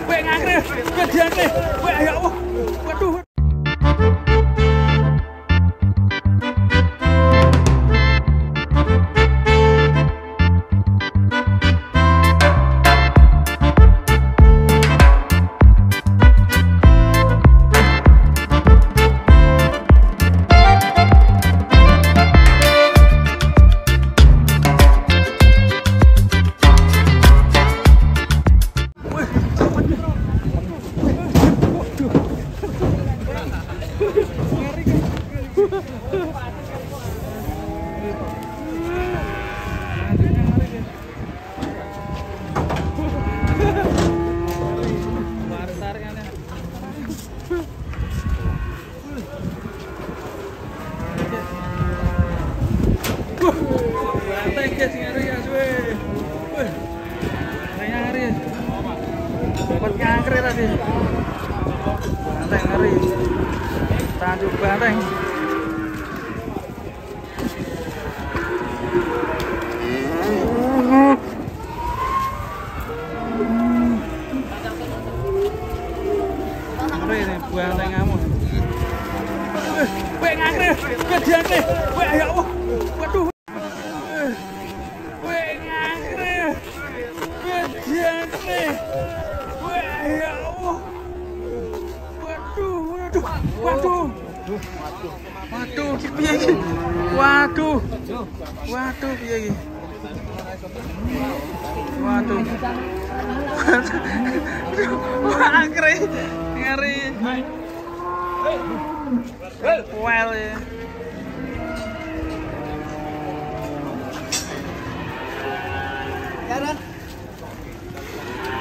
Weh ngangkre, weh diangkre. Weh ya Allah. Waduh. Banteng. Ngeri nih, banteng kamu. Weh ngangkre, weh diangkre. Weh ya Allah. Waduh. Weh ngangkre. Weh diangkre. Weh ya Allah. Waduh, waduh. Waduh. Waduh, piye iki? Waduh. Waduh, piye iki? Waduh. Wah, ngeri. Ngeri. Well ya.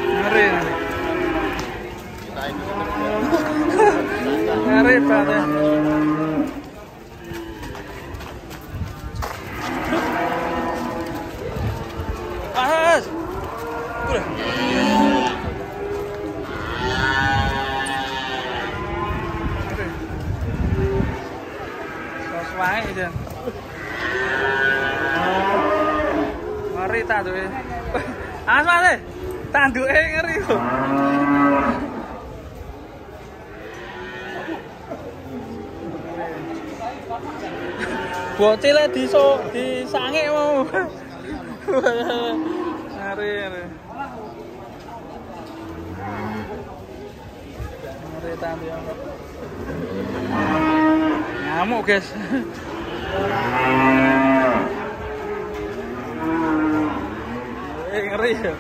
Ngeri. Ngeri banget. As. Udah. Sos wae jan. Ngeri tanduke. As Mas. Tanduke ngeri kok. Bocil diso disange mau. Ngeri ngeri. Ngeri tanduke. Ngamuk, guys. Ngeri ya.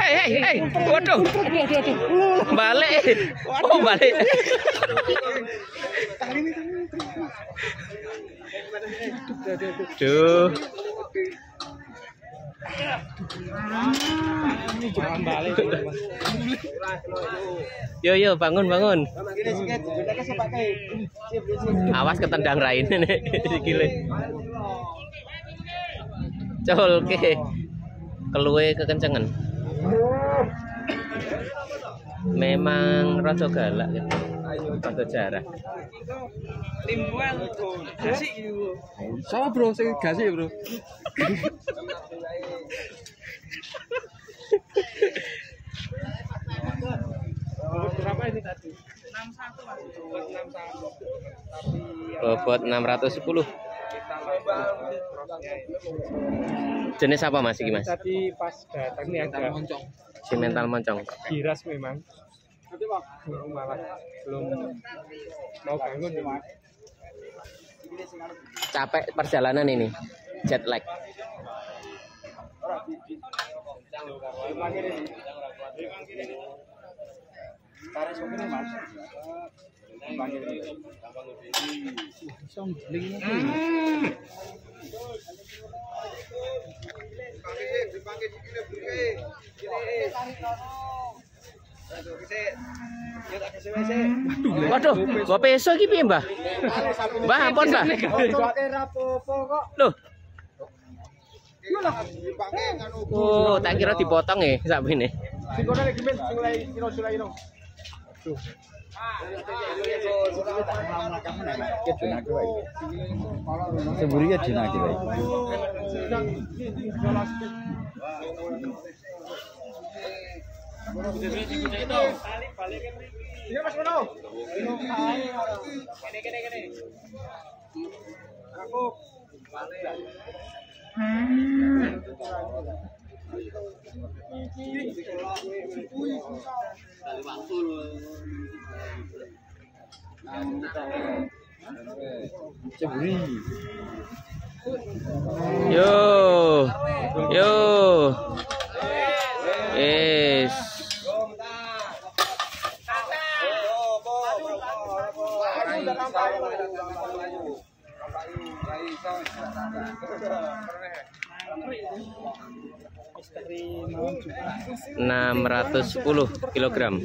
Hei, waduh. Balik. Oh, balik. Duh. Yo yo, bangun bangun. Awas ketendang raine nek sikile. Colke. Keluwe kekencengan. Memang rada galak gitu. Rada jarah. Timbuan gasik gitu. Sama bro, sing gasik bro. Berapa ini tadi? 61 Mas. 61. Bobot 610. Jenis apa Mas iki Mas? Tadi pas datang ini agak moncong. Simental moncong. Giras memang. Malah belum mau bangun. Capek perjalanan ini. Jet lag. Waduh, gua peso iki piye, Mbah? Mbah, ampun, Mbah. Loh. Oh, tak kira dipotong ya sakmene. Semburi ya dinake wae. Iya Mas Mono. Kene. Aku. Yo. Yo. Es. 610 kilogram.